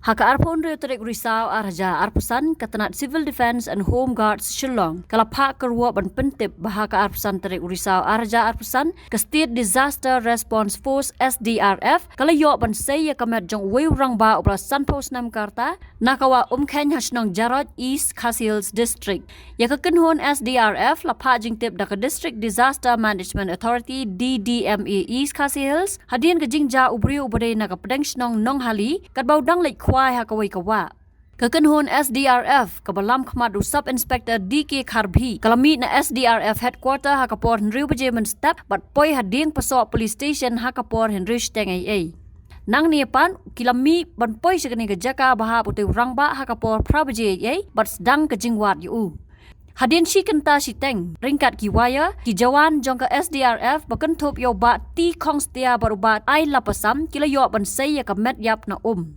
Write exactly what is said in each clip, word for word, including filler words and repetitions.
Ha ka arphew hynriew tarik u Risaw ar hajar arphew san, ka tnat Civil Defence and Home Guards Shillong ka la phah kyrwoh ban pyntip ba ha ka arphew san tarik u Risaw ar hajar arphew san, ka State Disaster Response Force, S D R F, ka la ïoh ban sei ïa ka met jong uwei u rangbah uba la sanphew snem ka rta na ka wah Umkheiñ ha shnong Jaroj, East Khasi Hills District. Ïa ka kynhun S D R F la phah jingtip da ka District Disaster Management Authority, D D M A, East Khasi Hills, hadien ka jingjia u briew uba dei na ka pdeng shnong Nonghali, katba u dang leit khwai ha kawei ka wah. Ka kynhun S D R F kaba lam khmat da u Sub Inspector D K Kharbhi ka la mih na S D R F headquarter ha ka por hynriew baje mynstep bad poi ha Diengpasoh Police Station ha ka por hynriew shiteng eiei. Nangne pat ki la mih ban poi sha kane ka jaka ba hap utei u rangbah ha ka por phra baje eiei bad sdang ka jingwad ïa u. Hadien shi kynta shiteng ryngkat ki wire, ki jawan jong ka S D R F ba kynthup ïa u Bah T Khongstia bad u Bah Ailapasam ki la ïoh ban sei ïa ka met ïap na um.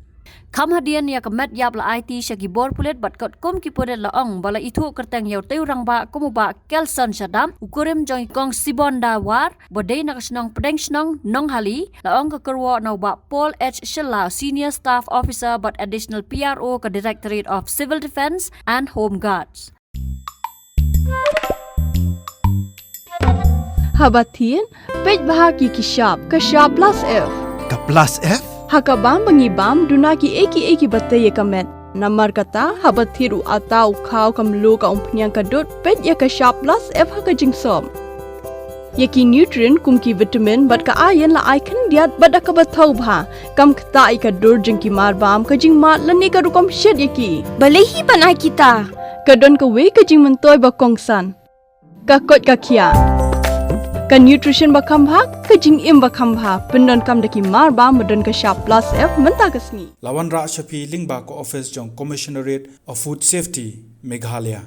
Kham hadien ïa ka met ïap la aiti sha ki bor pulit bad katkum ki pulit la ong ba la ithuh kyrteng ïa utei u rangbah kum u Bah Kelson Shadap, u kurim jong i Kong Sibonda War, ba dei na ka shnong pdeng shnong Nonghali, la ong ka kyrwoh na u Bah Paul H Shylla, Senior Staff Officer bad Additional P R O ka Directorate of Civil Defence and Home Guards. Haba thied, peit bha ki ki shap, ka shap plus F. Ka plus F? Ha ka bam ba ngi bam, duna ki ei ki ei ki ba tei ïa ka met. Namar kata, haba thied u atta, u khaw, ka mluh, ka umphniang, ka dud, peit ïa ka shap plus F ha ka jingsop. Ïa ki nutrient kum ki vitamin bad ka iron la ai khyndiat bad da kaba thaw bha. Kam ktah ïa ka dur jong ki marbam, ka jingmad lane ka rukom shet ïa ki. Balei hi ban ai kita? Ka don kawei ka jingmyntoi ba kongsan. Ka koit ka khiah. Ka nutrition ba kham bha, ka jingim ba kham bha. Pyndonkam da ki marbam ba don ka shap plus F mynta ka sngi. La wanrah sha phi lyngba ka office jong Commissionerate of Food Safety, Meghalaya.